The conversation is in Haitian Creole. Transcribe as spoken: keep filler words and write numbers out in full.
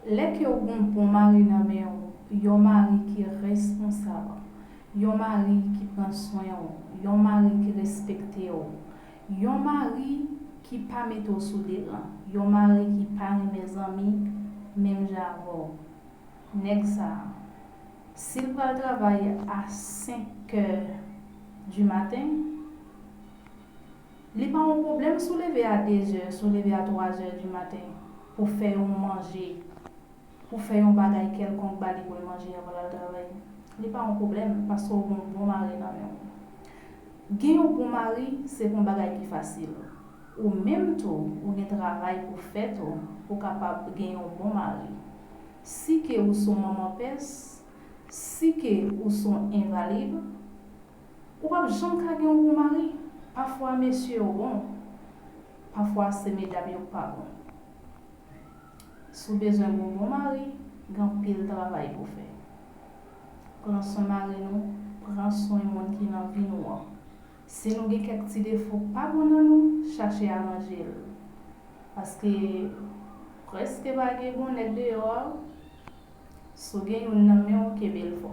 Lè ke w gen yon bon mari nan men w, yon mari ki responsab, yon mari ki pran swen w, yon mari ki respekte w, yon mari ki pa mete w sou de ran, yon mari ki pa renmen zanmi menm jan avè w. Nèg sa a, si l pral travay a senk è di maten, li pa yon pwoblèm si w leve a de zè, si w leve a twa zè di maten pou fè yon manje, pou fè yon bagay kèlkonk ba li pou l manje anvan l al travay. Li pa yon pwoblèm paske w gen yon bon mari nan men w. Gen yon bon mari, se pa yon bagay ki fasil. Ou menm tou, ou gen travay pou fè tou, pou w kapab gen yon bon mari. Si ke ou se yon manman pès, si ke ou se yon envalid, ou p ap janm ka gen yon bon mari. Pafwa mesye yo bon, pafwa se medam yo k pa bon. Si w bezwen gen yon bon mari, gen anpil travay pou w fè. Pran swen mari nou, pran swen moun ki nan vi nou an. Si nou gen kèk ti defo k pa bon nan nou, chache aranje l. Paske prèske pa gen bon nèg deyò a. Si w gen youn nan men w, kenbe l fò.